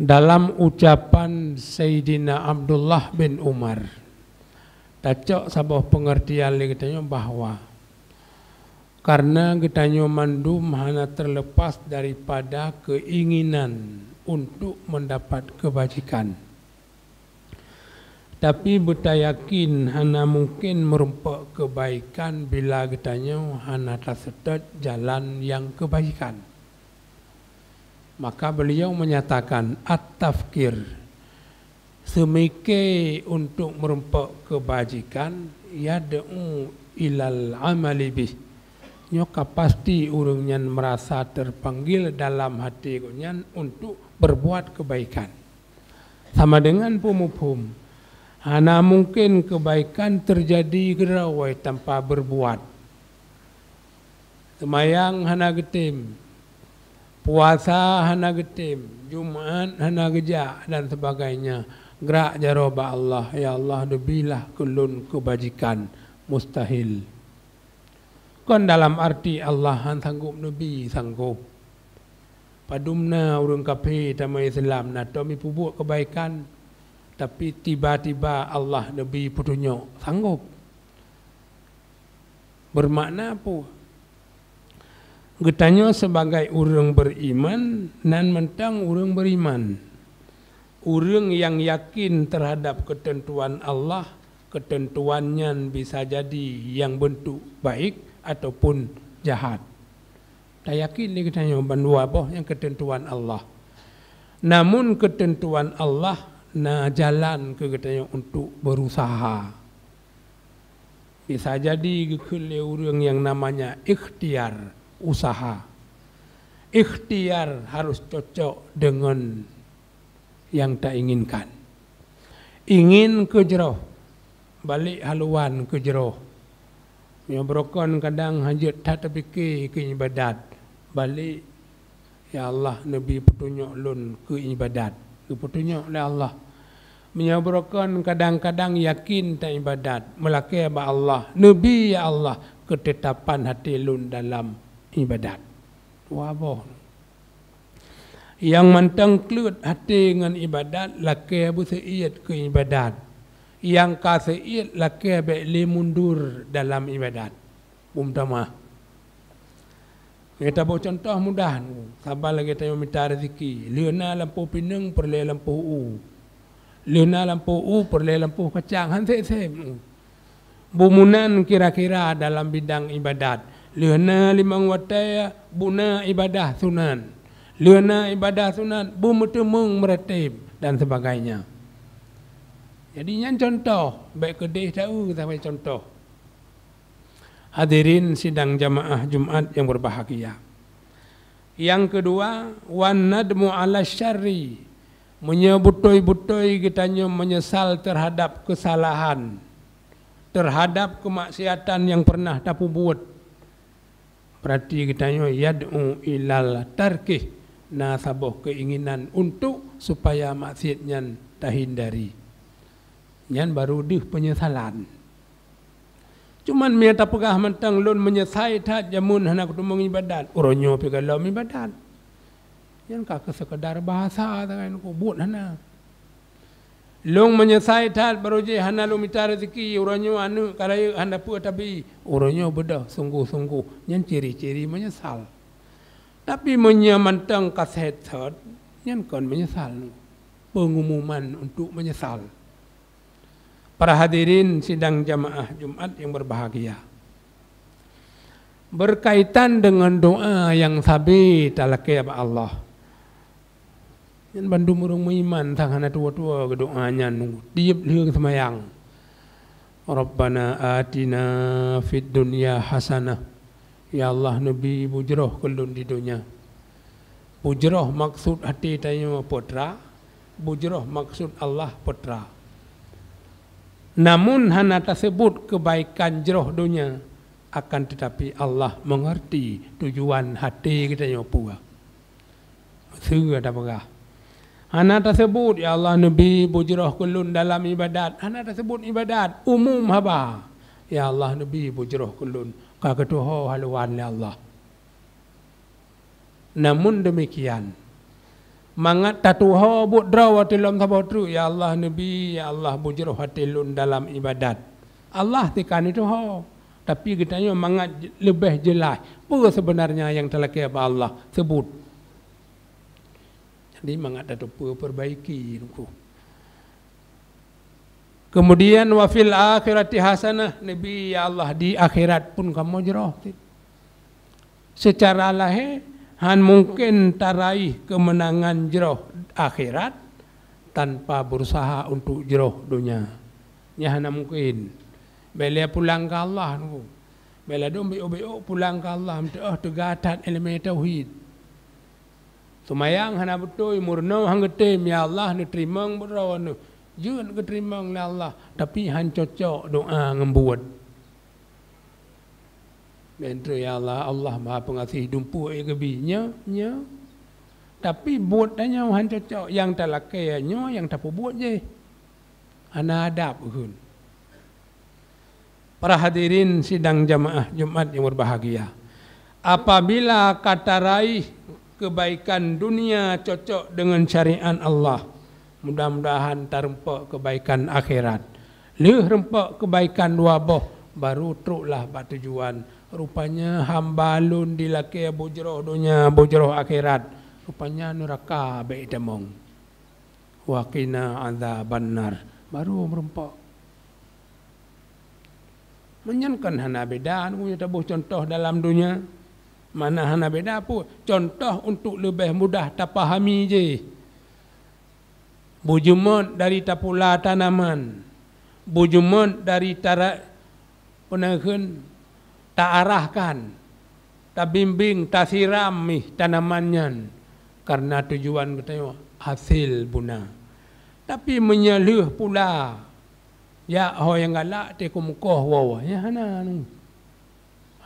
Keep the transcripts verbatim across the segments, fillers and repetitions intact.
Dalam ucapan Saidina Abdullah bin Umar, tacok saboh peungeurtian lé geutanyoe bahwa kareuna geutanyoe mandum hana teurleupas daripada keuinginan untuk meundapat keubajikan. Tapi beutayakin hana mungken meurumpok keubaikan bila geutanyoe hana taseutôt jalan nyang keubaikan. Maka beuliau menyatakan, "At-tafkir, seumike untuk meurumpok keubajikan, yad'u ilal amali bih." Nyoe ka pasti ureuëng nyan meurasa teupanggil dalam hati gobnyan untuk beurbuat keubaikan. Sama deungon peumuphom, hana mungken keubaikan teujadi keudroe tanpa beurbuat. Seumayang hana geutem, puasa hana geutem, Jumat hana geujak dan sebagainya. Grak jaroe bak Allah, "Ya Allah, neubilah keu lôn keubajikan." Mustahil. Kon dalam arti Allah han sanggob neubi, sanggob. Padum na ureuëng kafé tamong Islam, na tom jipeubuet keubaikan, tapi tiba-tiba Allah neubi peutunyok, sanggob. Beumakna peue? Geutanyoe sibagai ureuëng beuriman, nan mantong ureuëng beuriman. Ureuëng nyang yakin teuhadab keuteuntuan Allah, keuteuntuan nyan bisa jadi nyang beuntuk baik ataupun jahat. Tayakin lé geutanyoe bandua boh nyang keuteuntuan Allah. Namun keuteuntuan Allah na jalan keu geutanyoe untuk beurusaha. Bisa jadi geukheun lé ureuëng nyang namanya ikhtiar usaha. Ikhtiar harus cocok deungon nyang tainginkan. Ingin keu jroh, balek haluan keu jroh. Meunyoe beurokon kadang hanjeuet that tapike keu iébadat, balek, "Ya Allah, neubi peutunyok lôn keu iébadat." Geupeutunyok lé Allah. Meunyoe beurokon kadang-kadang yakin taiébadat, meulakée bak Allah, "Neubi, ya Allah, keutetapan hati lôn dalam iébadat." Dua boh. Nyang mantong kleuet até ngon iébadat lakée beuseuiet keu iébadat. Nyang ka seuiet lakée bék lé mundur dalam iébadat. Beutamah. Geutanyoe boh cuntoh mudah, saban lagée tanyoe mita raseuki, lheueh na lampôh pineung peureulée lampôh u. Lheueh na lampôh u peureulée lampôh kacang, han sép-sép. Beumeunyan kira-kira dalam bidang iébadat. Lheueh na limong watée buna iébadat sunat. Lheueh na iébadat sunat beumeuteumong meuratéb dan sebagainya. Jadi nyan cuntoh, bék keudeh taeu sagai cuntoh. Hadirin sidang jamaah Jumat nyang beubahgia. Nyang keudua, wan nadmu ala syarri, meunyoe beutôi-beutôi geutanyoe meunyeusal teuhadab keusalahan, teuhadab keumaksiatan nyang peureunah tapeubuet, beurati geutanyoe yad'u ilal tarkih, na saboh keuinginan untuk supaya maksiat nyan tahindari. Nyan barô deuh peunyesalan. Cuman meunyoe tapeugah mantong lôn meunyeusai that jameun hana kuteumong iébadat, uroe nyoe pih gohlom iébadat. Nyan ka keuh seukeudar bahasa sagai nyan, buet hana. Lôn meunyeusai that barô jih hana lôn mita raseuki, uroe nyoe aneuëk ka rayeuk hana peue tabi, uroe nyoe beudôh sunggoh-sunggoh. Nyan ciri-ciri meunyeusal. Tapi meunyoe mantong ka sét-sét, nyan kon meunyeusal, peungumuman untuk meunyeusal. Para hadirin sidang jamaah Jumat nyang beubahgia. Beukaitan deungon doá nyang sabe talakée bak Allah. Nyan bandum ureuëng meuiman sang hana tuwoe-tuwoe geudoá nyan tieb lheueh seumayang. Rabbana atina fid dunya hasanah. Ya Allah, neubi bujroh keu lôn di donya. Bujroh maksud até tanyoe peue? Bujroh maksud Allah peue? Namun hana taseubut keubaikan jroh donya, akan teutapi Allah meungeurti tujuan até geutanyoe peue. Seueu tapeugah. Hana taseubut, "Ya Allah, neubi bujroh keu lôn dalam iébadat." Hana taseubut iébadat, umum haba. "Ya Allah, neubi bujroh keu lôn." Ka geutuho haluan lé Allah. Namun deumikian, Mangat tatuho buet droe watée lom saboh treuk, "Ya Allah, neubi, ya Allah, bujroh até lôn dalam ibadat." Allah teuka neutuho, tapi geutanyoe mangat leubeh jeulaih peue seubeunarnya nyang talakée bak Allah, seubut. Jadi mangat tateupeue, perbaiki, Teungku. Kemudian, "Wa fil akhirati hasanah," neubi, "Ya Allah, di akhirat pun kamoe jroh." Seucara lahé, hán mungken taraih keumeunangan jroh akhirat tanpa beurusaha untuk jroh donya. Nyan hana mungken. Bèk lé pulang keu Allah, Teungku. Bèk lé dong bék-bék pulang keu Allah, meuteumé teuga that ileumèe tauhid. Seumayang hana beutôi, meurunoe han geutem, ya Allah, neuteurimong buet droeneuh. Jeuet geuteurimong lé Allah, tapi han cocok doa ngon buet. Meuntreuk, "Ya Allah, Allah Maha Peungaséh, dumpeue ék geubi." Nyo, nyo. Tapi buet tanyoe han cocok, nyang talakée nyoe nyang tapeubuet jih. Hana adab kheun. Para hadirin sidang jamaah Jumat nyang berbahagia, apabila ka taraih keubaikan dunia cocok deungon syariat Allah, mudah-mudahan tarumpok keubaikan akhirat. Lheueh rumpok keubaikan dua boh, baru troklah bak tujuan. Rupanya hamba lôn dilakée bujroh donya, bujroh akhirat. Rupanya neuraka bèk itamong. "Wa qina adzabannar." Baru meurumpok. Meunyan kan hana beda, Teungku, taboh cuntoh dalam donya. Mana hana beda pun. Cuntoh untuk leubeh mudah tapahami jih. Beujeumot dari tapula tanaman. Beujeumot dari tara-, peue na kheun, taarahkan, tabimbing, tasiram mih tanaman nyan, kareuna tujuan geutanyoe hasé buna. Tapi meunyoe lheueh pula, jak ho nyang galak, teuk kumukoh woe, nyan hana anu,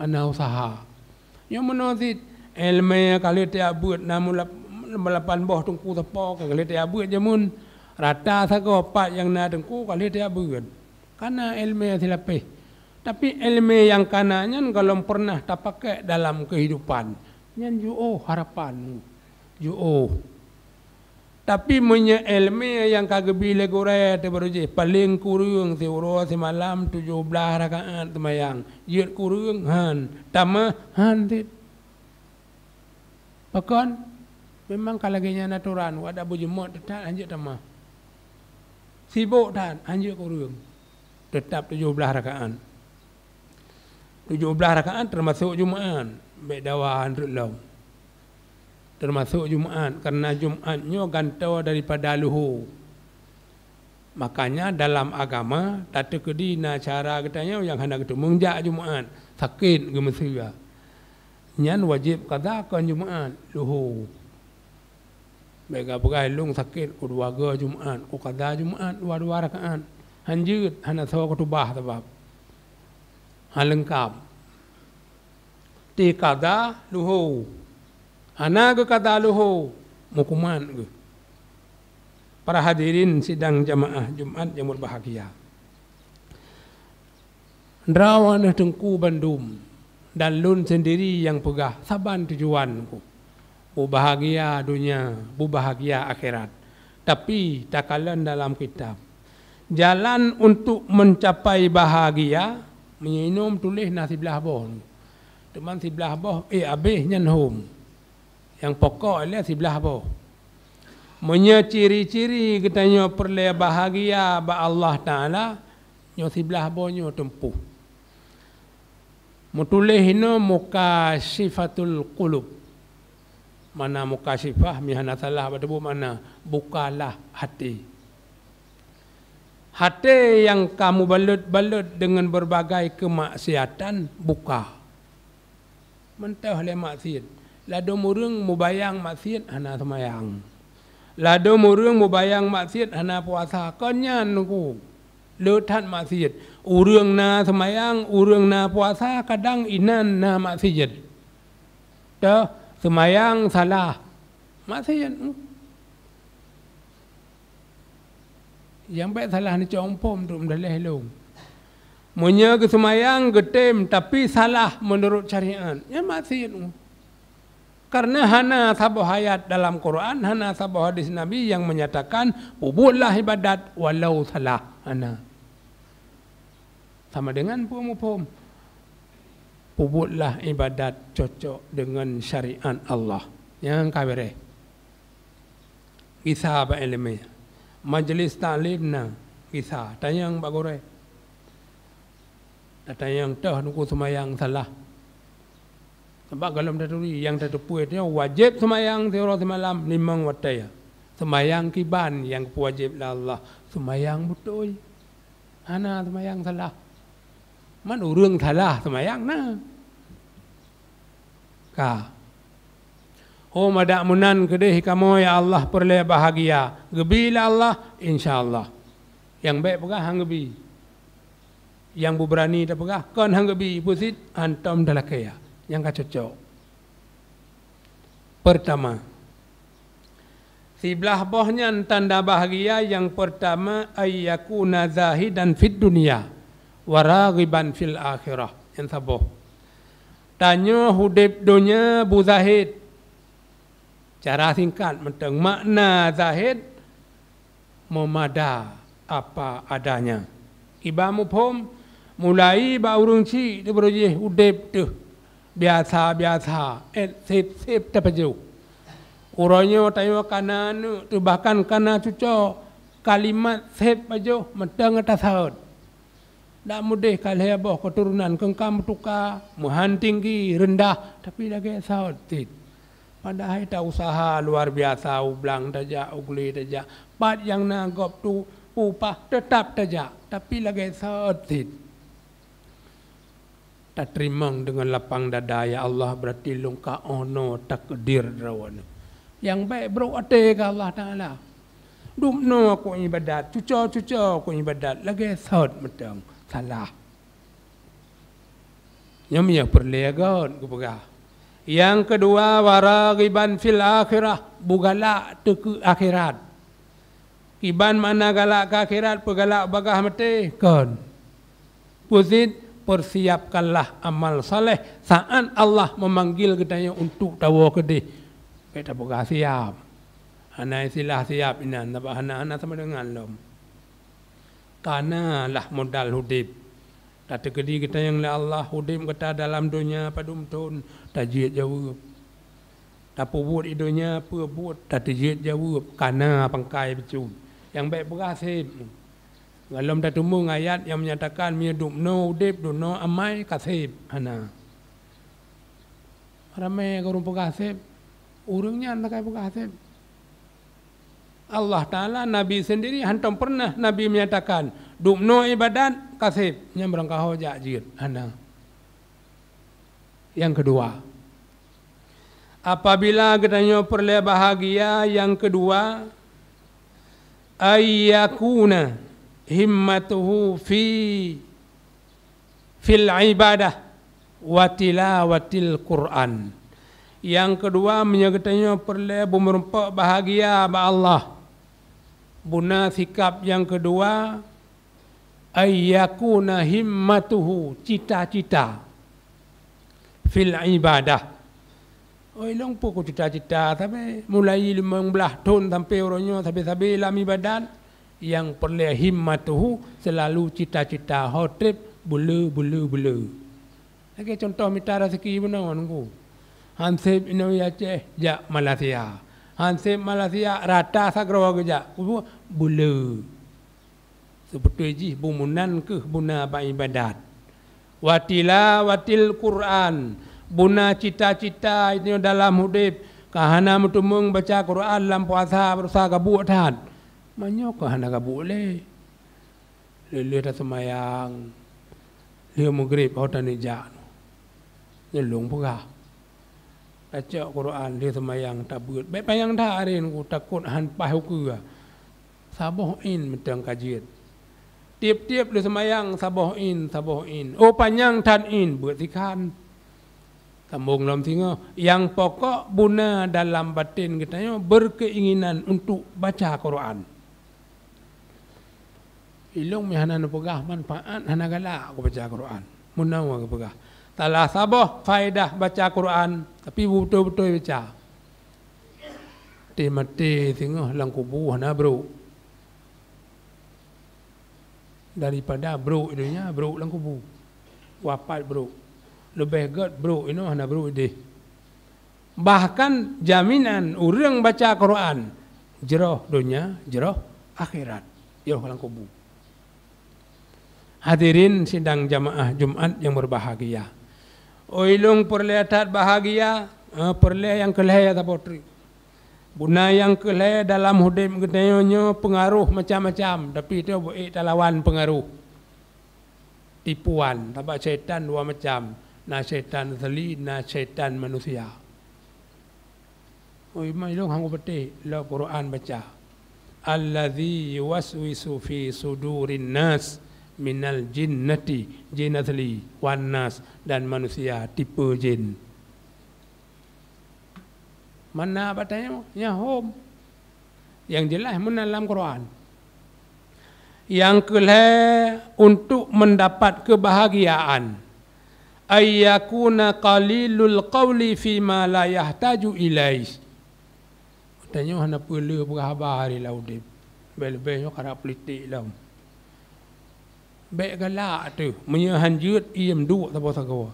hana useuha. Nyoe meunoe cit, ileumèe ka lheueh tajak beuet, na meulap-, meulapan boh teungku sapo ka lheueh tajak beuet jameun. Rata sagoe pat nyang na teungku ka lheueh tajak beuet. Ka na ileumèe silapéh. Tapi ileumèe nyang ka na nyan gohlom peureunah tapakék dalam keuhidupan. Nyan jiôh harapan, jiôh. Tapi meunyoe ileumèe nyang ka geubi lé gurèe teuh baroe jih, paleng kureueng siuroe simalam tujoh blaih rakaat seumayang, jeuet kureueng han, tamah han cit. Pakon? Memang ka lagèe nyan atoran, watèe beujeumot that han jeuet tamah. Sibok that han jeuet kureueng. Teutap tujoh blaih rakaat. Tujoh blaih rakaat teumasok Jumat, bèk dawa han treuk lom. Teumasok Jumat, kareuna Jumat nyoe gantoe daripada luho. Makanya dalam agama tateukeudi na cara geutanyoe nyang hana geuteumeung jak Jumat, sakét geumeusyeuh. Nyan wajéb kada kon Jumat, luho. Bèk ka peugah lôn sakét, ku dua goe Jumat, ku kada Jumat dua-dua rakaat. Han jeuet, hana soe kutubah sabab han leungkab. Tikada luho. Hana geukada luho, meukuman geuh. Para hadirin sidang jamaah Jumat nyang berbahagia. Droeneuh teungku bandum, dan lôn sendiri nyang peugah saban tujuan ku. Beubahagia donya, beubahagia akhirat. Tapi takalon dalam kitab, jalan untuk mencapai bahagia, meunyoe inong tuléh na siblaih boh. Teuma siblaih boh, eh, abéh nyan hom. Nyang pokok lé siblaih boh. Meunyoe ciri-ciri geutanyoe peureulèe bahagia bak Allah Taala, nyoe siblaih boh nyoe teumpuh. Meutuléh inoe mukasyifatul qulub. Makna mukasifah, meuhana salah bak teubu makna bukalah até. Até nyang ka mubalot-balot deungon beureubagai keumaksiatan buka. Mantong lé maksiet. Ladôm ureuëng mubayang maksiet hana seumayang. Ladôm ureuëng mubayang maksiet hana puasa. Kon nyan ku le that maksiet. Ureuëng na seumayang, ureuëng na puasa, kadang inan na maksiet. Teuh, seumayang salah. Maksiet. Nyang bèk salah neucok phom untuk meudaleh lôn. Meunyoe geuseumayang geutem tapi salah meunurot syariat, nyan maksiet. Karena hana saboh ayat dalam Quran, hana saboh hadis Nabi yang menyatakan, "Peubuetlah ibadat walau salah." Hana. Sama dengan peue muphom, "Peubuetlah ibadat cocok dengan syariat Allah." Nyang ka beureh. Gisa bak iéleumé. Majlis taklim na, gisa, tanyong bak gurée. Tatanyong toh Teungku seumayang salah. Sabab gohlom taturi, nyang tateupeue nyoe wajéb seumayang siuroe simalam limong watée. Seumayang kiban nyang geupeuwajéb lé Allah, seumayang beutôi. Hana seumayang salah. Man ureuëng salah seumayang na. Ka. Ho madak meunan keudeh kamoe, ya Allah, peureulée bahagia. Geubi lé Allah, insya Allah. Nyang bék peugah han geubi. Nyang beubeurani tapeugah kon han geubi, peue cit, hantom talakée nyang ka cocok. Peurtama, siblaih boh nyan tanda bahagia nyang peurtama, ayyakuna zahidan fid dunya wa raghiban fil akhirah. Nyang saboh, tanyoe udeb donya beuzahid. Cara singkat mantong, makna zahid, meumada apa adanya. Kiban muphom, mulai bak ureuëng chik teuh beureujih udeb teuh biasa-biasa, ék seb-seb tapajoh. Uroe nyoe tanyoe kana aneuëk teuh bahkan kana cucoe, kalimat seb pajoh mantong tasaôt. Dak mudeh ka lhée boh keuturonan keungka meutuka, meuhan tinggi, reundah, tapi lagée saôt cit. Padahai ta useuha luar biasa, u blang tajak, u glé tajak, pat nyang na gob tu upah teutap tajak, tapi lagée saôt cit. Tateurimong deungon lapang dada, "Ya Allah, beurati lôn ka 'oh noe takdir droeneuh." Nyang bék brok até keu Allah Taala. Dubnoe keu iébadat, cucoe-cucoe keu iébadat, lagée saôt mantong, salah. Nyoe meunyoe peureulée göt geupeugah. Nyang keudua, wa raghiban fil akhirah, beugalak teuh keu akhirat. Kiban makna galak keu akhirat, peugalak bagaih maté? Kon. Peue cit, persiapkanlah amal saleh saat Allah memanggil geutanyoe untuk tawoe keudeh. Bék tapeugah siab. Hana istilah siab inan, sabab hana, hana sama dengan lom. Kana lah modal udeb. Tateukeudi geutanyoe lé Allah, udeb gata dalam donya padum thon, tajeuet jaweueb. Tapeubuet i donya peue buet, tateujeuet jaweueb, kana pangkai bacut. Nyang bék peugah seb. Gohlom tateumeung ayat nyang menyatakan meunyoe dubnoe udeb, dubnoe amai, ka seb. Hana. Ramé ureuëng peugah seb, ureuëng nyan sakai peugah seb. Allah Taala, Nabi sendiri hantom pernah Nabi menyatakan, "Dubnoe iébadat, ka seb, nyan beurangkaho jak jeuet." Hana. Nyang keudua, apabila geutanyoe peureulée bahagia, nyang keudua, ayyakuna himmatuhu fi fil ibadah wa tilawatil Qur'an. Nyang keudua, meunyoe geutanyoe peureulée beumeurumpok bahagia bak Allah, buna sikab nyang keudua, ayyakuna himmatuhu, cita-cita, fil ibadah. Oi, lôn peuku cita-cita sabe, mulai limong blaih thon sampai uroe nyoe sabe-sabe lam ibadat, nyang peureulée himmatuhu, seulalu cita-cita ho treb beu le, beu le, beu le. Lagée cuntoh mita raseuki bunoe nunggu. Han seb inoe Aceh jak Malaysia. Han seb Malaysia rata sagroe geujak. Beu le. Seubeutôi jih beu meunan kheueh buna bak ibadat. Wa tilawatil Qur'an, buna cita-cita nyoe dalam udeb, ka hana meuteumeung baca Qur'an lam puasa, beurasa gabuek that. Meunyoe ka hana gabuek lé. Lheueh-lheueh taseumayang, lheueh meugreb ho taneuk jak. Nyoe lôn peugah. Tacok Quran lheueh seumayang tabeuet. Bék panyang that aré nunggu takot han paih ukeue. Saboh in mantong ka jeuet. Tieb-tieb lheueh seumayang saboh in, saboh in. Oh panyang that in, beuet sikhan. Sambong lom singoh. Nyang pokok buna dalam baten geutanyoe beukeinginan untuk baca Quran. Ilong meuhana neupeugah manfaat hana galak kubaca Quran. Meunawa geupeugah. Salah saboh faedah baca Quran, Tapi beutôi-beutôi baca. Maté-maté singoh lam kubu hana brok. Daripada brok i donya, brok lam kubu. Wafat brok. Leubeh gét brok inoe hana brok idéh. Bahkan jaminan ureuëng baca Quran, jroh donya, jroh akhirat, jroh lam kubu. Hadirin sidang jamaah Jumat nyang berbahagia. Oi lôn peureulée that bahagia, eh, peureulée nyang keu lhée saboh treuk. Beuna nyang keu lhée dalam udeb geutanyoe nyoe peungaroh macam-macam, tapi teuh beu ék talawan peungaroh. Tipuan, sabab syaitan dua macam, na syaitan asli, na syaitan manusia. Oi, mai lôn hang kupatéh, lam Quran baca, "Allazi yuwaswisu fi sudurin nas minal jinnati," jin asli, "wan nas," dan manusia tipe jin. Mana bak tanyoe? Nyang hom. Nyang jeulaih meunan lam Quran. Nyang keu lhée, untuk mendapat kebahagiaan, ayyakuna qalilul qauli fima la yahtaju ilaih. Tanyoe hana peue le peugah haba di lam udeb. Leubeh-leubeh nyoe karab politik lom. Bék galak teuh, meunyoe han jeuet, iem duek saboh sagoe.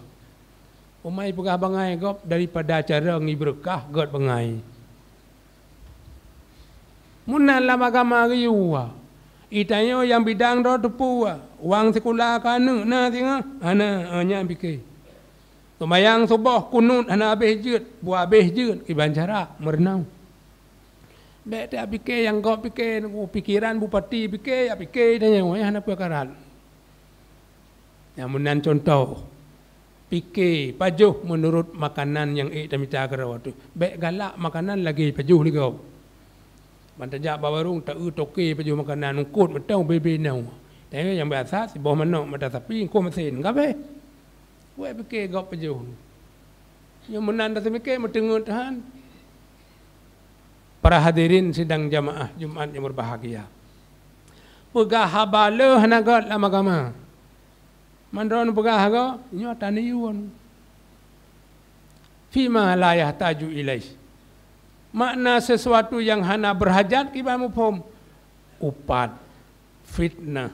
Umai peugah bangai gob daripada cara ngibreuh kah gét bangai. Meunan lam agama geuyue, i tanyoe nyang bidang droe teupeu, wang sikula keu aneuëk na singoh, hana, nyan pike. Seumayang suboh kunut hana habéh jeuet, beu habéh jeuet kiban cara meurunoe. Bék tapike nyang gob pike, pikeran bupati pike, ya pike tanyoe, hana peue karat. Nyang meunan cuntoh, pike pajoh meunurot makanan nyang ék tamita keudroe teuh. Bék galak makanan lagée pajoh lé gob. Ban tajak bak warong, ta-eu toke pajoh makanan, eungkot mantong bebe nyoe. Tapi nyang biasa siboh manok mata sapi, eungkot masen, ka abéh. Wék pike gob pajoh. Nyang meunan taseumike meuteungeut han. Para hadirin sidang jamaah Jumat nyang berbahagia. Peugah haba le hana gét lam agama. Mandroe peugah haba nyoe taniyuan. Fima la yahtaju ilaih. Makna sesuatu nyang hana berhajat kiban muphom. Upat, fitnah,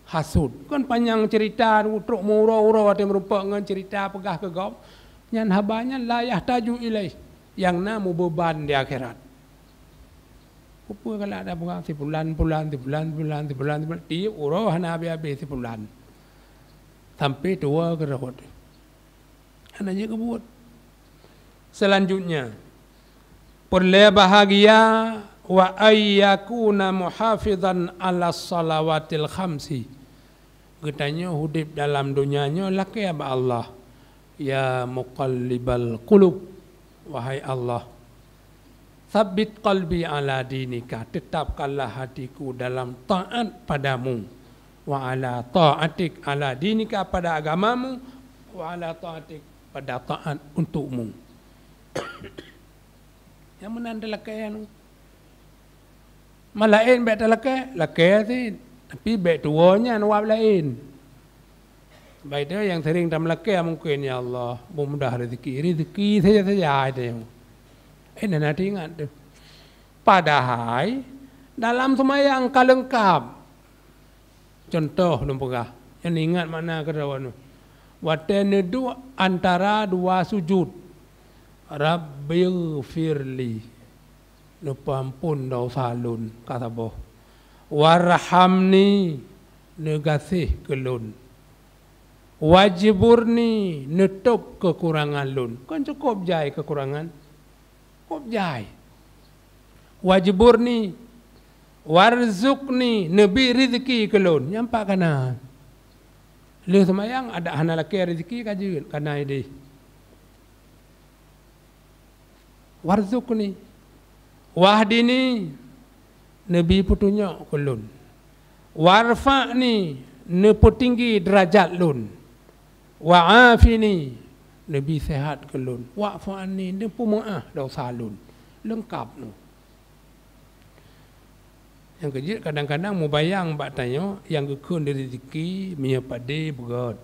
hasut. Kon panyang cerita, trok meuuroe-uroe watée meurumpok ngon cerita peugah keu gob. Nyan haba nyan la yahtaju ilaih. Nyang na meubeban di akhirat. Peue galak dak peugah sipulan, pulan, sipulan, pulan, sipulan, sipulan. Tiep uroe hana habéh-habéh sipulan. Sampai tuwoe keurot. Hana jeuet keu buet. Selanjutnya, peureulée bahagia wa ayyakuna muhafizan ala salawatil khamsi. Geutanyoe udeb dalam donya nyoe lakée bak Allah. Ya muqallibal qulub, wahai Allah, tsabbit qalbi ala dinika, tetapkanlah hatiku dalam taat padamu, wa ala taatik, ala dinika, pada agamamu, wa ala taatik, pada taat untukmu. Nyang meunan talakée nyoe. Malaén bék talakée, lakée cit, tapi bék tuwoe nyan wab laén. Bah itu nyang sering tameulakée mungken, "Ya Allah, beumudah rezeki." Rezeki saja-saja itu. Eh, na, na teuingat tu. Padahai dalam seumayang ka leungkab. Cuntoh lôn peugah, nyan ingat makna keudroe nyoe. Watée neuduek antara dua sujud, "Rabbighfirli," neupeuampon desya lôn, ka saboh. "Warhamni," neugaséh keu lôn. "Wajburni," neutôb keukurangan lôn. Kon cukôp jai keukurangan? Cukôp jai. "Wajburni, warzuqni," neubi rezeki keu lôn. Nyan pat kana. Lheueh seumayang, adak hana lakée rezeki ka jeuet, kana idéh. "Warzuqni, wahdini," neubi peutunyok keu lôn. "Warfa'ni," neupeutinggi deurajat lôn. "Wa'afini," neubi seuhat keu lôn. "Wa'fu anni," neupeumeuáh desya lôn. Leungkab nyoe. Nyang keujeuet kadang-kadang mubayang bak tanyoe nyang geukheun di rezeki meunyoe padé beugét.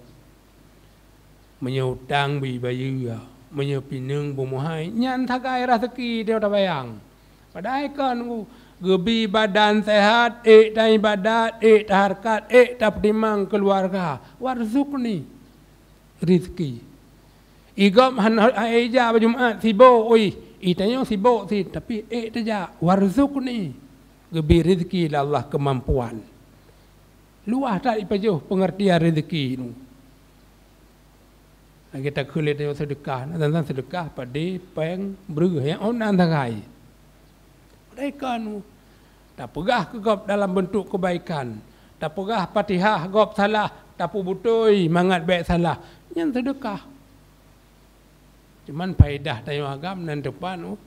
Meunyoe utang bri bayeue, Meunyoe pineung beumuhai, nyan sagai raseuki tanyoe tabayang. Padahai kon, geubi badan seuhat, ék taibadat, ék tahareukat, ék tapeutimang keuluwarga. Warzuqni, rizki. Igob han, han ijak bak Jumat, sibok, ui. Itanyoe sibok sit, tapi ék tajak. Warzuqni, geubi rizki lé Allah keumampuan. Luwah that ipajoh peungeurtian rizki nyoe. Lagée takheun lé tanyoe seudeukah, na teuntang seudeukah padé, péng, breueh, nyang ôn nan sagai. Mereka nu tapeugah keu gob dalam beuntuk keubaikan, tapeugah Fatihah gob salah, tapeubutôi mangat bék salah, nyan seudeukah. Cuman faedah tanyoe agam nan teupat, oh,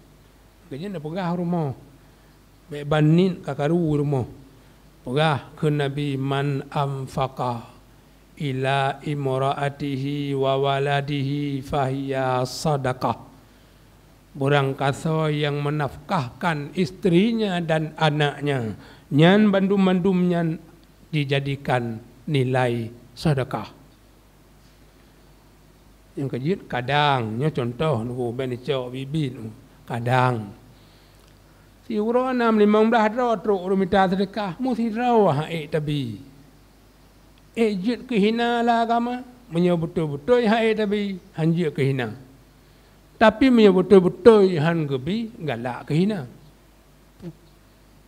keujeuet neupeugah rumoh. Bék ban niet ka karu rumoh. Peugah kheun Nabi, "Man anfaqa ila imraatihi wa waladihi fahiya sadaqah." Beurangkasoe nyang meunafkahkan istrinya dan anaknya, nyan bandum-bandum nyan jijadikan nilai seudeukah. Nyang keujeuet kadang, nyoe cuntoh nyoe, bék neucok biet-biet, kadang. Siuroe nam limong blaih droe trok ureuëng mita seudeukah, meusidroe han ék tabi. Ék jeuet keu hina lam agama, meunyoe beutôi-beutôi han ék tabi, han jeuet keu hina. Tapi meunyoe beutôi-beutôi han geubi, galak keu hina.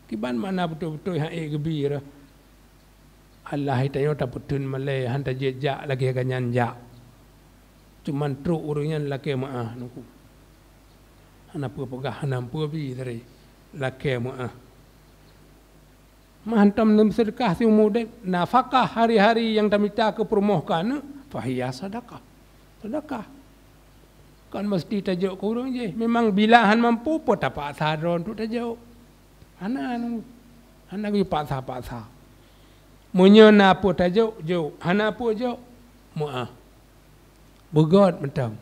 Kiban makna beutôi-beutôi han ék geubi rhah. Allah tanyoe tapeutheun malée, han tajeuet jak lagée geuhnyan jak. Cuman trok ureuëng nyan lakée meuáh nungku. Hana peue peugah, hana peue bi tadi, lakée meuáh. Meuhantom neuseudeukah siumu udeb, nafakah hari-hari nyang tamita keu peurumoh keu aneuëk, fahiya sadaqah. Seudeukah. Kon meuseuti tajok keu ureuëng jih. Memang bila han mampu, peue tapaksa droe untuk tajok. Hana, hana geupaksa-paksa. Meunyoe na peue tajok, jok. Hana peue jok, meuáh. Beugét mantong.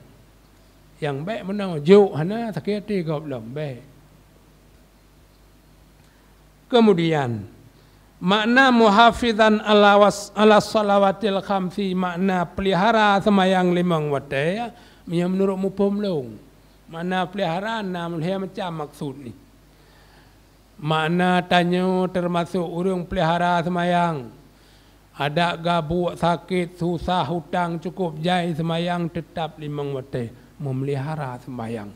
Nyang bék meunoe, jok hana, sakét até gob lom, bék. Kemudian, makna muhafizan ala was-, ala salawatil khamsi, makna pelihara seumayang limong watée, meunyoe meunurot muphom lôn. Makna pelihara na lhée macam maksud nih. Makna tanyoe teumasok ureuëng pelihara seumayang. Adak gabuek, sakét, susah, utang, cukôp jai seumayang teutab limong watée, meumelihara seumayang.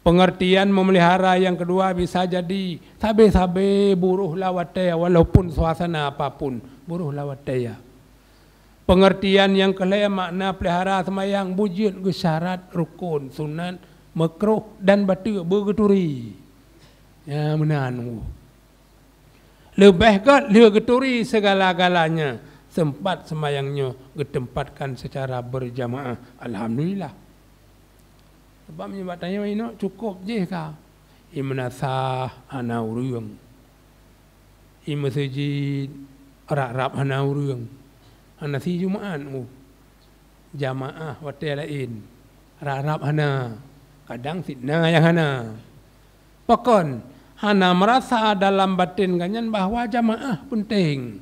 Peungeurtian meumelihara nyang keudua bisa jadi sabe-sabe buroh lam watée, walaupun suasana apapun, buroh lam watée. Peungeurtian nyang keulhée makna pelihara seumayang, beujeuet geusyarat, rukon, sunat, meukruh, dan bateue beugeuturi. Ya, meunan. Leubeh gét lheueh geuturi segala-galanya, seumpat seumayang nyoe geuteupatkan seucara beurjamaah. Alhamdulillah. Sabab nibak tanyoe inoe cukôp jih ka. I meunasah hana ureuëng. I meuseujid rab-rab hana ureuëng. Hana si Jumaat, oh. Jamaah watée laén, rab-rab hana, kadang sit na nyang hana. Pakon? Hana meurasa dalam baten geuhnyan bahwa jamaah peunteng.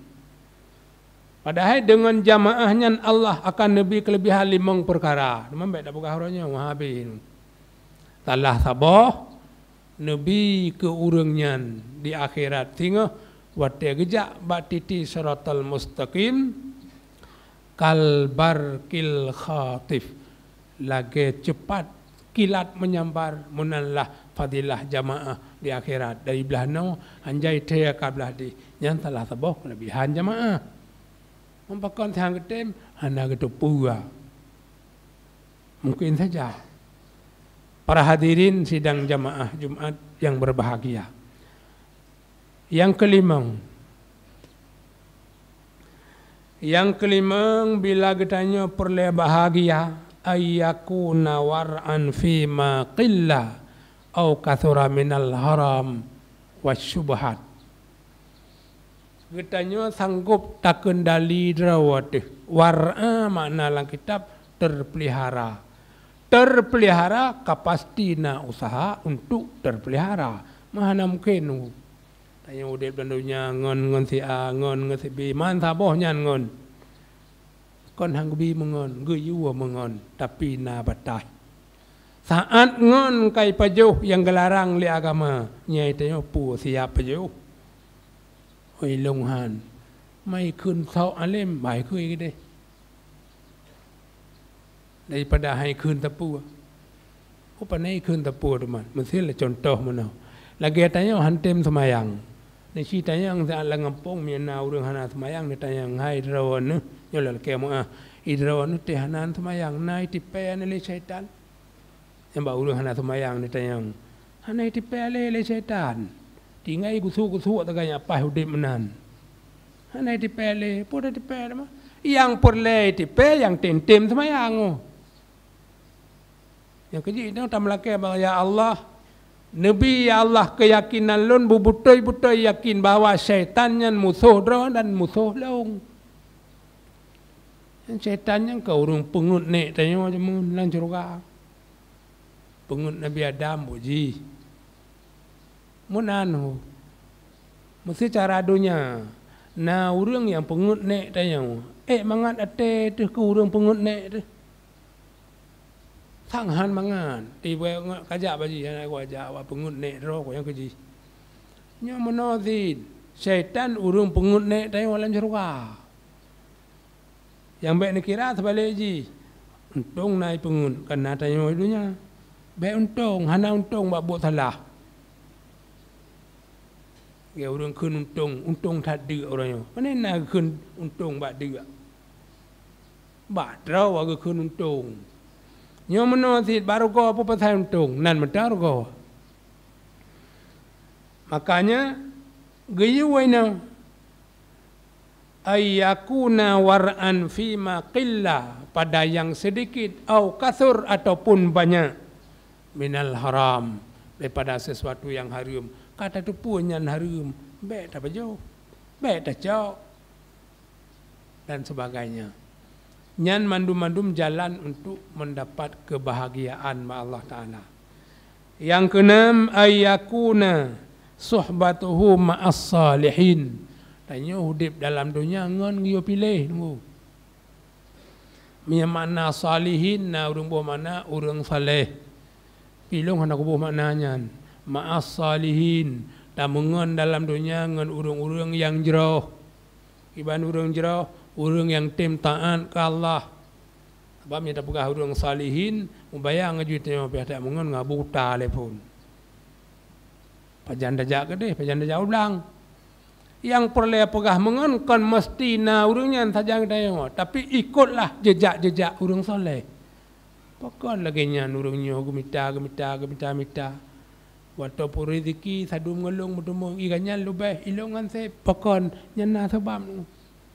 Padahai deungon jamaah nyan Allah akan neubi keuleubehan limong peukara. Teuma bék tapeugah uroe nyoe, wah, habéh. Salah saboh, neubi keu ureuëng nyan di akhirat singoh watée geujak bak titi siratal mustaqim, kal barqil khatif, lagée ceupat kilat meunyambar. Meunan lah fadilah jamaah di akhirat, dari blaih noe hanjai thée ka blaih deh. Nyan salah saboh keuleubehan jamaah. Meupakon seuhang geutem hana geuteupeue. Mungkin saja. Para hadirin sidang jamaah Jumat yang berbahagia. Nyang keulimong. Nyang keulimong, bila geutanyoe peureulée bahagia, ayyakuna war'an fima qilla au kathura minal haram wasyubhat. Geutanyoe sanggop takeundali droe teuh. War'a makna lam kitab teupeulihara. Teupeulihara ka pasti na useuha untuk teupeulihara. Meuh hana mungken nunggu. Tanyoe udeb lam donya ngon, ngon si A, ngon, ngon si B, man saboh nyan ngon. Kon han geubi meungon, geuyue meungon, tapi na bataih. Saát ngon ka ipajoh nyang geularang lé agama, nyan tanyoe peue siap pajoh? Oi lôn han, mai kheun sok além, bah kheun keudeh. Daripada hai kheun teupeu. Peue pane kheun teupeu teuma? Meusil lé cuntoh meunoe. Lagée tanyoe han tem seumayang. Nisi tanyong saát lam gampông meunyoe na ureuëng hana seumayang, neutanyong, "Hai droeneuh, nyoe lagée meuáh, i droeneuh teuh hana seumayang, na itipée lé syaitan?" Nyang bak ureuëng hana seumayang neutanyong, "Hana itipée lé, lé syaitan? Tinggai gusuk-gusuk tagai nyak paih udeb meunan." Hana itipée lé, peue tatipée teuma? Nyang peureulée itipée nyang tem-tem seumayang. Nyang keujih nyoe tameulakée bak, "Ya Allah, neubi, ya Allah, keuyakinan lôn beubutôi-butôi yakin bahwa syaitan nyan musoh droe dan musoh lôn." Nyan syaitan nyan ka ureuëng peungeuet nék tanyoe jameun lam syeuruga. Peungeuet Nabi Adam buet jih. Meunan ho. Meuseucara donya, na ureuëng nyang peungeuet nék tanyoe. Ék mangat até teuh keu ureuëng peungeuet nék teuh. Sang han mangat, tieb kajak bak jih, hana kajak bak peungeuet nék droe, nyang keujih. Nyoe meunoe cit, syaitan ureuëng peungeuet nék tanyoe lam syeuruga. Nyang bék neukira seubalek jih, untông na ipeungeuet, ka na tanyoe i donya. Bék untông, hana untông bak buet salah. Lagée ureuëng kheun untông, untông that deuk uroe nyoe. Pane na geukheun untông bak deuk? Bak droe geukheun untông. Nyoe meunoe cit bak rugoe peue pasai untông, nan meuta rugoe. Makanya, geuyue inoe, "Ayyakuna war'an fima qilla," pada nyang seudikit, "au kathur," ataupun banyak, "minal haram," daripada sesuatu nyang hareuem. Ka tateupeue nyan hareuem, bék tapajoh, bék tacok, dan sebagainya. Nyan mandum-mandum jalan untuk mendapat kebahagiaan bak Allah Taala. Nyang keunam, "Ayyakuna suhbatuhu ma'as salihin." Tanyoe udeb dalam donya ngon geuyue piléh nunggu. Meunyoe makna salihin, na ureuëng boh makna ureuëng saleh. Pi lôn hana kuboh makna nyan. Ma'as salihin, tameungon dalam donya ngon ureuëng-ureuëng nyang jroh. Kiban ureuëng jroh, ureuëng nyang tem taát keu Allah. Sabab meunyoe tapeugah ureuëng salihin, mubayang aju tanyoe pih that meungon ngon buta lé phon. Pajan tajak keudeh, pajan tajak u blang. Nyang peureulée peugah meungon kon meuseuti na ureuëng nyan sajan geutanyoe, tapi ikotlah jeujak-jeujak ureuëng saleh. Pakon lagée nyan ureuëng nyoe geumita, geumita, geumita-mita. Watée peue reuzeki sadum ngon lôn meuteumé, i gobnyan leubeh, i lôn ngon seb. Pakon? Nyan na sabab.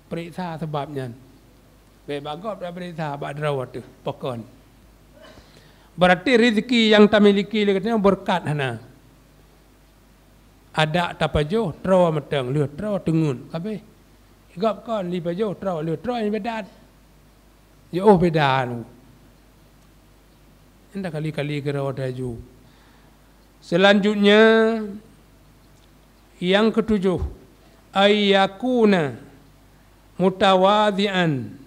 Peuriksa sabab nyan. Bék bak gob tapeuriksa, bak droe teuh. Pakon? Berarti reuzeki nyang tamiliki lé geutanyoe beureukat hana. Adak tapajoh, troe mantong, lheueh troe teungeut, ka abéh. Gob kon jipajoh troe, lheueh troe nyang beda. Jiôh beda anu. Nyan takali-kali keudroe teuh laju. Seulanjutnya, nyang keutujoh, "Ayyakuna mutawadhi'an."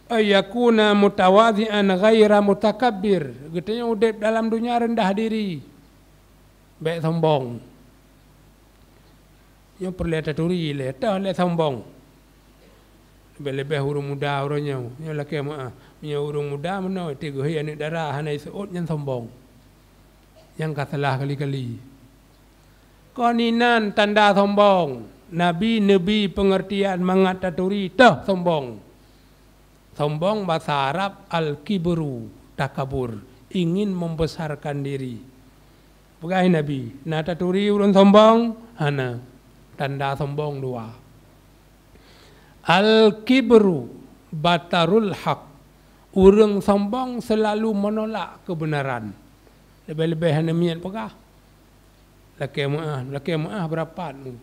"Ayyakuna mutawadhi'an ghaira mutakabbir." Geutanyoe udeb dalam donya reundah diri. Bék sombong. Nyoe peureulée taturi lé, toh lé sombong. Leubeh-leubeh ureuëng muda uroe nyoe, nyoe lakée meuáh. Meunyoe ureuëng muda meunoe, teuh geuhôi aneuëk dara hana jiseuôt, nyan sombong. Nyang ka salah kali-kali. Kon inan tanda sombong. Nabi neubri peungeurtian mangat taturi, toh sombong. Sombong basa Arab al-kibru, takabur, ingin membesarkan diri. Peugah Nabi, "Na taturi ureuëng sombong?" Hana. Tanda sombong dua. Al-kibru batarul haq. Ureuëng sombong seulalu meunolak keubeunaran. Leubeh-leubeh hana miet peugah. Lakée meuáh, lakée meuáh beurapat mu.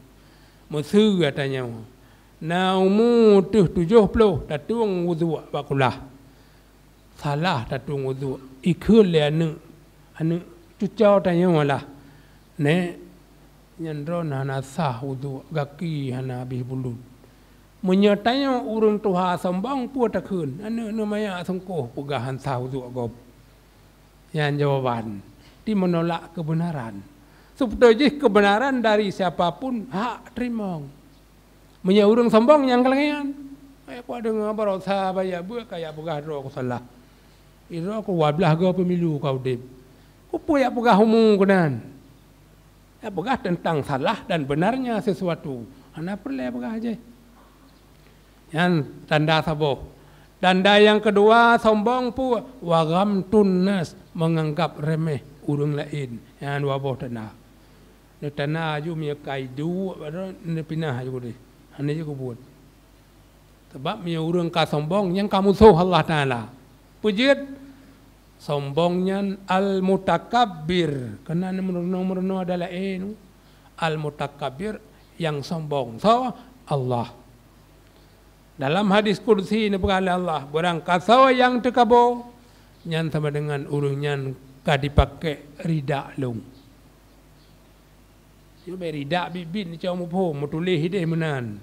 Meuseu gata nyoe. Na umu teuh tujoh ploh, tatueng wudhuek bak kulah. Salah tatueng wudhuek, ikheun lé aneuëk, aneuëk cucoe tanyoe lah. "Nék, nyan droeneuh hana sah wudhuek, gaki hana habéh bulut." Meunyoe tanyoe ureuëng tuha sombong, peue takheun? "Aneuëk neuh manyak seungkoh, peugah han sah wudhuek gob." Nyan jawaban, di menolak kebenaran. Sebetul jih kebenaran dari siapa pun hak teurimong. Meunyoe ureuëng sombong nyang keulangéan, eh, ku deungoe barosa baya buet ka yak peugah droe ku salah. Droe ku dua blaih goe pemilu ka udeb. Ku peue yak peugah umu keunan? Yak peugah teuntang salah dan benarnya sesuatu. Hana peureulée peugah jih. Nyan tanda saboh. Tanda nyang keudua sombong peue? Wa ghamtun nas, menganggap remeh ureuëng laén. Nyan dua boh tanda. Neutanda aju meunyoe ka iduek, padahai neupinah aju keudeh. Hana jeuet keubuet. Sabab meunyoe ureuëng ka sombong, nyan ka musoh Allah Taala. Peue jeuet? Sombong nyan al-mutakabbir. Keunan meurunoe-meurunoe ada laén. Al-mutakabbir, nyang sombong. Soe? Allah. Dalam hadis qudsi neupeugah lé Allah, "Barang kasoe nyang teukabo, nyan sama dengan ureuëng nyan ka dipakék ridak lôn." Nyoe bèk ridak biet-biet neucok muphom, meutuléh idéh meunan.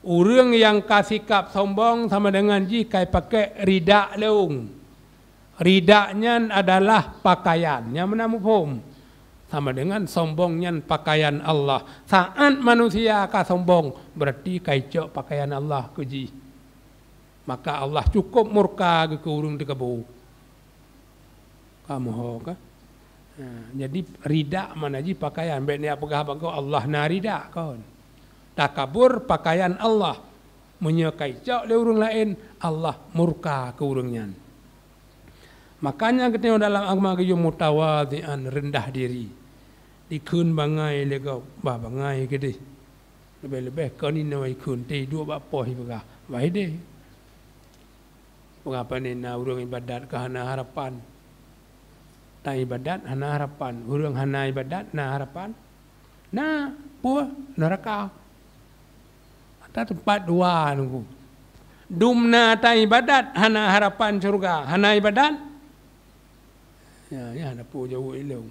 Ureuëng nyang ka sikap sombong sama dengan jih ka ipakék ridak lôn. Ridak nyan adalah pakaian. Nyang meunan muphom. Sama dengan sombong nyan pakaian Allah. Saat manusia ka sombong, berarti ka icok pakaian Allah keu jih. Maka Allah cukup murka geuh keu ureuëng teukabo. Kamoe ho ka? Ha, jadi ridak mana jih pakaian. Bèk neupeugah bak gob Allah na ridak kon. Takabur pakaian Allah. Meunyoe ka icok lé ureuëng laén, Allah murka keu ureuëng nyan. Makanya geutanyoe dalam agama geuyue mutawadhian, rendah diri. Dikheun bangai lé gob, bah bangai keudeh. Leubeh-leubeh kon inoe ikheun, teuduek bak poh ipeugah, bah idéh. Peugah pane na ureuëng ibadat ka hana harapan. Ta ibadat hana harapan, ureuëng hana ibadat na harapan. Na, peue? Neuraka. Ata teumpat dua nunggu. Dum na ata ibadat, hana harapan syurga, hana ibadat. Ya, ya, na peue jaweueb ilong.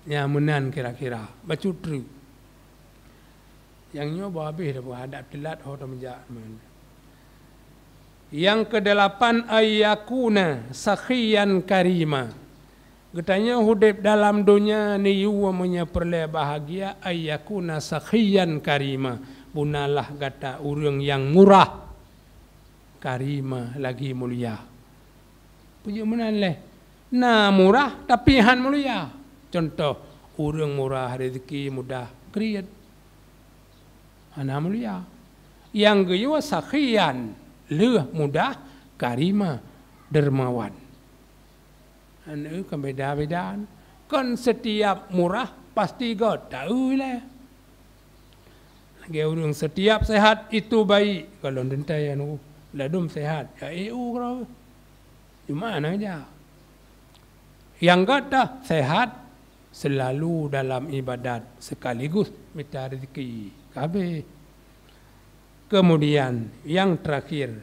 Ya, meunan kira-kira. Bacut treuk. Nyang nyoe bah habéh dah, bah hadab teulat ho tameujak man. Nyang keudelapan, ayyakuna sakhiyan karima. Geutanyoe udeb dalam donya neuyue meunyoe peureulée bahagia, ayyakuna sakhiyan karima, bunalah gata ureuëng nyang murah, karima lagi mulia. Peujeuet meunan lé, na murah tapi han mulia. Contoh, ureuëng murah rezeki mudah kriet, hana mulia. Nyang geuyue sakhiyan, lheueh mudah, karima, dermawan. Aneuk kan beda-beda. Kon setiap murah pasti göt taeu ilée. Lagée ureuëng setiap sehat itu baik. Kalau dentai anu ladum sehat, ya eu kira. Cuma aneuk ja. Nyang göt dah sehat selalu dalam ibadat sekaligus mita rezeki. Kabeh. Kemudian yang terakhir,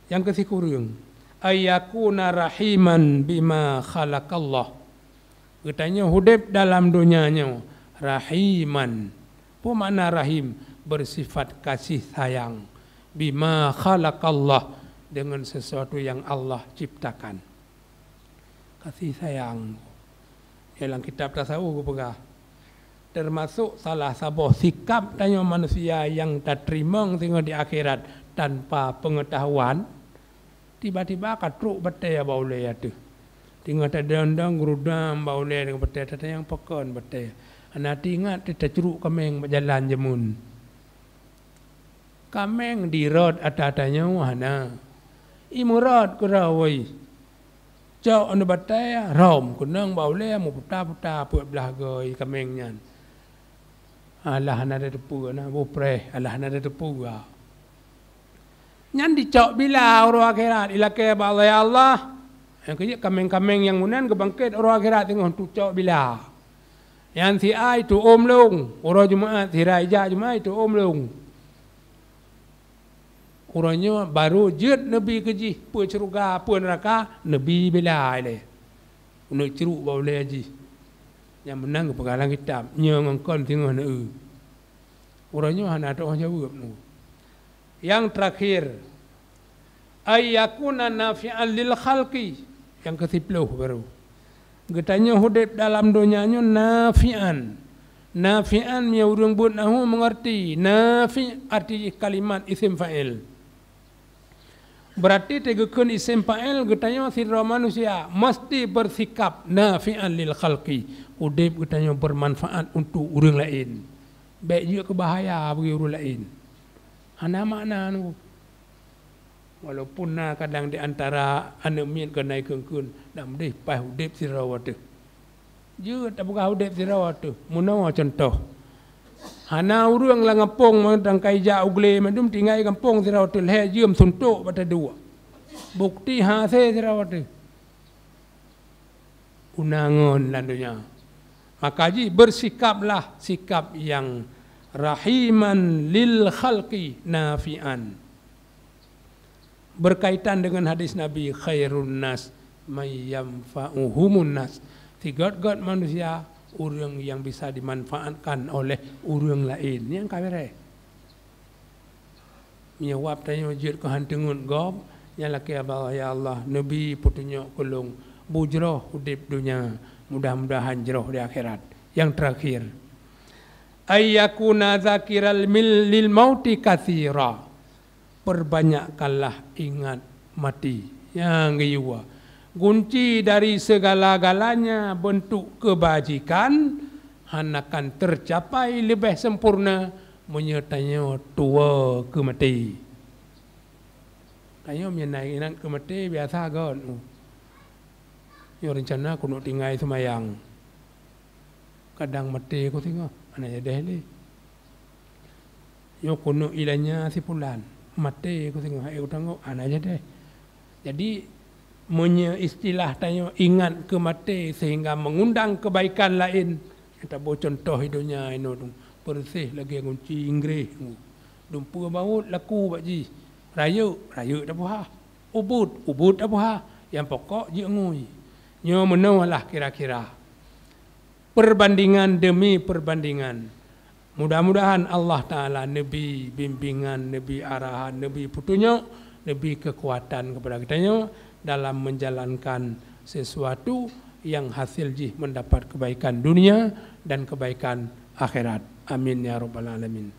nyang keusikureueng, ayyakuna rahiman bima khalaqallah. Geutanyoe udeb dalam donya nyoe rahiman. Peue makna rahim? Bersifat kasih sayang. Bima khalaqallah, dengan sesuatu yang Allah ciptakan. Kasih sayang. Dalam kitab tasawuf geupeugah, teumasok salah saboh sikap tanyoe manusia nyang tateurimong singoh di akhirat tanpa peungeutahuan, tiba-tiba ka trok batée bak ulée ateueh. Teungoh tadong-dong geurudam bak ulée deungon batée, tatanyong pakon batée. Hana teuingat teuh tacurok kaméng bak jalan jameun. Kaméng dirot ata-ata nyoe hana. Imeurot keudroe woi. Cok aneuk batée rhom keunong bak ulée meuputa-puta peuet blaih goe kaméng nyan. Alah hana tateupeue na, boh preh, alah hana tateupeue. Nyan dicok bila uroe akhirat, ilakée bak Allah, "Ya Allah, nyang keujeuet kaméng-kaméng nyang meunan geubangket uroe akhirat teungoh tucok bila." Nyan si A ituôm lông, uroe Jumaat, si A ijak Jumaat ituôm lông. Uroe nyoe barô jeuet neubi keu jih peue syeuruga, peue neuraka, neubi bila ilée. Neucurok bak ulée jih. Nyang meunan geupeugah lam kitab, nyoe ngon kon singoh neu-eu. Uroe nyoe hana teuôh jaweueb neu. Nyang teurakhir, ayyakuna nafi'an lil khalqi. Nyang keu siploh baru. Geutanyoe udeb dalam donya nyoe nafi'an. Nafi'an, meunyoe ureuëng buet nahu meungerti, nafi' arti jih kalimat isim fa'il. Beurati teugeukeun isim fa'il, geutanyoe sidroe manusia meusti beusikab nafi'an lil khalqi. Udeb geutanyoe beumanfaat untuk ureuëng laén. Bék jeuet keu bahaya bagi ureuëng laén. Hana makna nyoe. Walaupun na kadang di antara aneuëk miet keuhai keun-keun, dak meudeh paih udeb sidroe teuh. Jeuet tapeugah udeb sidroe teuh. Meunoe cuntoh. Hana ureuëng lam gampông mantong ka ijak u glé mandum tinggai gampông sidroe teuh lhée jeuem suntok bak taduek. Bukti hase sidroe teuh. Guna ngon lam donya. Maka jih beusikablah sikab nyang rahiman lil khalqi nafi'an. Berkaitan dengan hadis Nabi, "Khairun nas may yanfa'uhumun nas." Sigét-gét manusia ureuëng nyang bisa dimanfaatkan oleh ureuëng laén nyang ka beureh. Meunyoe wab tanyoe jeuet keu han teungeut gob, nyan lakée bak Allah, "Ya Allah, neubi peutunyok keu lôn bujroh udeb donya, mudah-mudahan jroh di akhirat." Nyang terakhir, "Ayyakuna zakiral mil-, lil mauti katsira." Perbanyakkanlah ingat mati. Nyang geuyue. Gunci dari segala-galanya bentuk kebajikan hana akan tercapai leubeh sempurna meunyoe tanyoe tuwoe keu maté. Tanyoe meunyoe na ingat keu maté biasa gét. Nyoe reuncana keuneuk tinggai seumayang. Kadang maté keu singoh, hana jadeh lé. Nyoe keuneuk ilanya si pulan, maté keu singoh, hai utang gob, hana jadeh. Jadi, meunyoe istilah tanyoe ingat keu maté sehingga mengundang kebaikan laén, nyang taboh cuntoh di donya inoe tu, peureuséh lagée gunci Inggréh, dumpeue baôt laku bak jih, rayeuk, rayeuk tapuhah, ubit, ubit tapuhah, nyang pokok jeuet ngui. Nyoe meunoe lah kira-kira. Perbandingan demi perbandingan. Mudah-mudahan Allah Taala neubi bimbingan, neubi arahan, neubi peutunyok, neubi keukuatan keupada geutanyoe dalam menjalankan sesuatu nyang hasil jih mendapat kebaikan dunia dan kebaikan akhirat. Amin ya rabbal alamin.